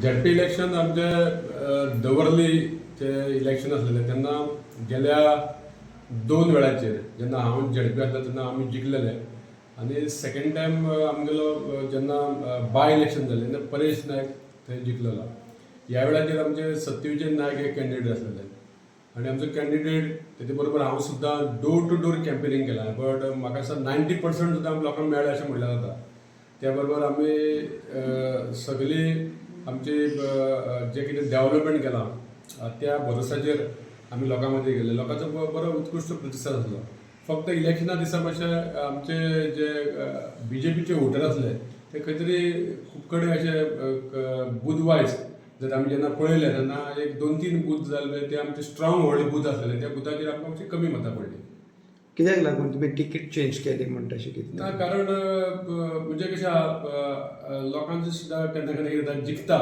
ZP election आमचे दवर्लीचे election आसलेलें तेन्ना गेल्या दोन वेळाचेर जेन्ना हांव झेडपी आसलो तेन्ना आमी जिखलेले आनी सेकेंड टायम आमगेलो जेन्ना बाय इलेक्शन जालें तेन्ना परेश नायक थंय जिखलेलो. ह्या वेळाचेर आमचे सत्यविजय नायक हे कॅन्डिडेट आसलेले आनी आमचो कॅन्डिडेट तेजे बरोबर हांव सुद्दां डोर टू डोर कॅम्पेनींग केलां, बट म्हाका दिसता 90% सुद्दां लोकांक मेळ्ळें अशें म्हणल्यार जाता. त्या बरोबर आमी सगळी आमची जें कितें डेवलपमेंट केलां त्या भरोसाचेर आमी लोकां मदीं गेले. लोकांचो बरो उत्कृश्ट प्रतिसाद आसलो. फक्त इलेक्शना दिसा मातशे आमचे जे बीजेपीचे वोटर आसले ते खंय तरी खूब कडेन अशे बूथ वायज जर आमी जेन्ना पळयलें तेन्ना एक दोन तीन बूथ जाल्ले ते आमचे स्ट्रॉंग होल्ड बूथ आसलेले, त्या बुथाचेर आमकां मातशी कमी मतां पडली. कित्याक लागून तुमी तिकीट चेंज केली म्हणटा अशें कितें? ना, कारण म्हणजे कशें आहा, लोकांचे सुद्दां केन्ना केन्ना कितें जाता, जिखता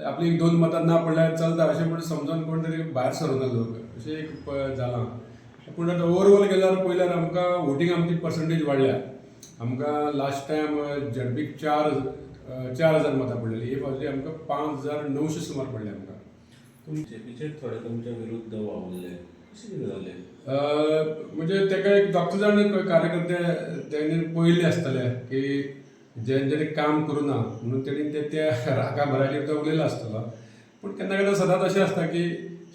आपली एक दोन मतां ना पडल्यार चलता अशें म्हणून समजून कोण तरी भायर सरून लोक अशें एक जालां. पूण आतां ओवरऑल गेल्यार पळयल्यार आमकां वोटींग आमची पर्संटेज वाडल्या. आमकां लास्ट टायम झेडपीक 4000 मतां पडलेली, हे फावटी आमकां 5900 सुमार पडले आमकां. बीजेपीचेर थोडे तुमच्या विरुद्ध वावुरले, कशें कितें जालें? म्हणजे ताका एक डॉक्टर जाण कार्यकर्ते तेणी पळयल्ले आसतले की जें काम करूं ना म्हणून तेणी ते त्या रागा भराचेर तो उलयलो आसतलो. पूण केन्ना केन्ना सदांच अशें आसता की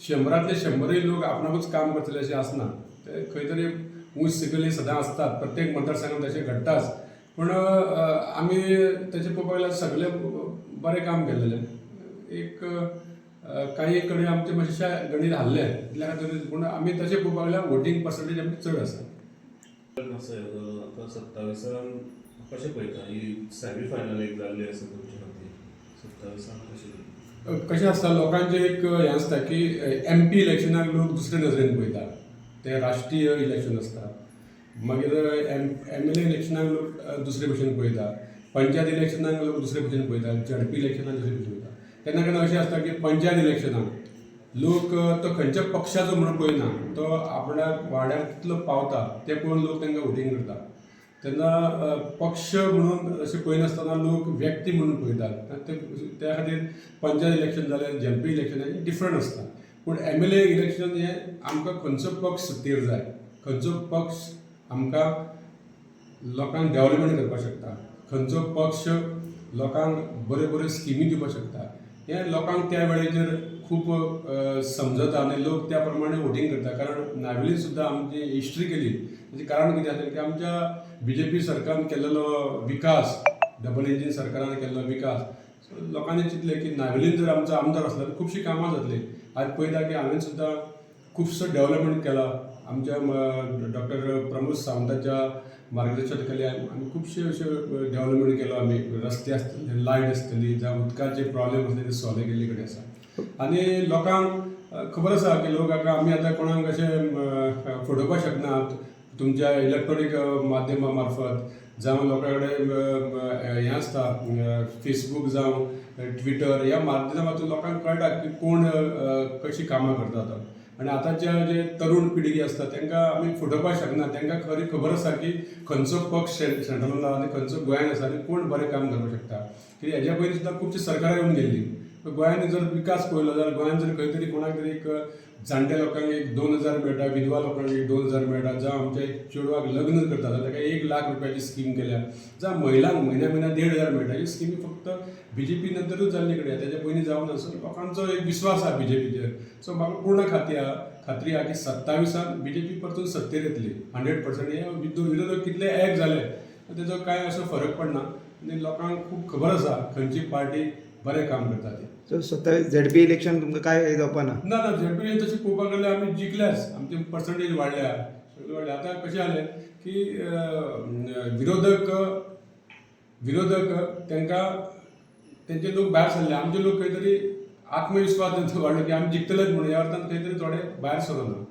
शंबरांतले शंबरूय लोक आपणाकूच काम करतले अशें आसना. ते खंय तरी ऊंच सकयली सदां आसतात, प्रत्येक मतदारसंघात तशें घडटाच. पूण आमी तशें पळोवपाक गेल्यार सगळें बरें काम केल्लेलें. एक काही कडेन आमचें मातशें गणीत हाल्लें तितल्या खातीर, पूण आमी तशें पळोवपाक गेल्यार वोटींग पर्संटेज आमची चड आसा. आतां 27 कशें पळयता, ही सेमी फायनल एक जाल्ली आसा तुमच्या खातीर, 27 कशें? कशें आसता, लोकांचें एक हें आसता की एमपी इलेक्शनाक लोक दुसरे नजरेन पळयता, तें राष्ट्रीय इलेक्शन आसता. मागीर एमएलए इलेक्शनाक लोक दुसरे भशेन पळयता, पंचायत इलेक्शनाक लोक दुसरे भशेन पळयता, झेडपी इलेक्शनाक दुसरे भशेन पळयता. केन्ना केन्ना अशें आसता की पंचायत इलेक्शनाक लोक तो खंयच्या पक्षाचो म्हणून पळयना, तो आपणाक वाड्यार कितलो पावता तें पळोवन लोक तांकां वोटींग करता. तेन्ना पक्ष म्हणून अशें पळयनासतना लोक व्यक्ती म्हणून पळयतात. ते त्या खातीर पंचायत इलेक्शन जाल्यार झेडपी इलेक्शन हें डिफरंट आसता. पूण एमएलए इलेक्शन हें आमकां खंयचो पक्ष सत्तेर जाय, खंयचो पक्ष आमकां लोकांक डेवलपमेंट करपाक शकता, खंयचो पक्ष लोकांक बऱ्यो बऱ्यो स्किमी दिवपाक शकता, हें लोकांक त्या वेळेचेर खूब समजता आनी लोक त्या प्रमाणे वोटींग करता. कारण नावेलीन सुद्दां आमची हिस्ट्री केली तेजें कारण कितें आसलें की आमच्या बीजेपी सरकारान केल्लो विकास, डबल इंजीन सरकारान केल्लो विकास, सो लोकांनी चिंतलें की नावेलीन जर आमचो आमदार आसलो जाल्यार खुबशीं कामां जातलीं. आयज पळयता की हांवें सुद्दां खुबसो डेवलपमेंट केला. आमच्या डॉक्टर प्रमोद सावंताच्या मार्गदर्शना खाली आमी खुबशे अशे डेवलपमेंट केलो. आमी रस्ते आसतले, लायट आसतली, जावं उदकाचे प्रॉब्लेम आसले ते सॉल्व केल्ले कडेन आसा. आनी लोकांक खबर आसा की लोक आतां आमी आतां कोणाक अशें फटोवपाक शकनात. तुमच्या इलेक्ट्रॉनीक माध्यमा मार्फत जावं लोकां कडेन हें आसता, फेसबूक जावं ट्विटर ह्या माध्यमातून लोकांक कळटा की कोण कशीं कामां करता तो. आनी आतांच्या जे तरूण पिळगी आसता तांकां आमी फटोवपाक शकना. तांकां खरी खबर आसा की खंयचो पक्ष सेंट्रलान आसा आनी खंयचो गोंयान आसा आनी कोण बरें काम करपाक शकता. कित्याक हेज्या पयलीं सुद्दां खुबशीं सरकारां येवन गेल्लीं. गोंयांत जर विकास पळयलो जाल्यार गोंयांत जर खंय तरी कोणाक तरी एक जाणट्या लोकांक एक 2000 मेळटा, विधवा लोकांक एक 2000 मेळटा, जावं आमच्या एक चेडवाक लग्न करता जाल्यार ताका 1 लाख रुपयाची स्कीम केल्या, जावं महिलांक म्हयन्या म्हयन्या 1500 मेळटा, ही स्किमी फक्त बीजेपी नंतरूच जाल्ले कडेन, तेच्या पयलीं जावंक ना. सो लोकांचो एक विस्वास आसा बीजेपीचेर. सो म्हाका पूर्ण खात्री आहा की 27 बीजेपी परतून सत्तेर येतली 100%. हे विरोधक कितले एक जाले तेजो कांय असो फरक पडना आनी लोकांक खूब खबर आसा खंयची पार्टी बरें काम करता ती. सो 27 झेडपी इलेक्शन तुमकां काय जावपा ना? ना ना, झेडपी तशी पळोवपाक गेल्यार आमी जिखल्याच. आमची पर्संटेज वाडल्या, सगळें वाडल्या. आतां कशें जालें की विरोधक विरोधक तांकां तेंचे लोक भायर सरले, आमचे लोक खंय तरी आत्मविस्वास तेंचो वाडलो की आमी जिखतलेच म्हणून. ह्या अर्थान खंय तरी थोडे भायर सरोना.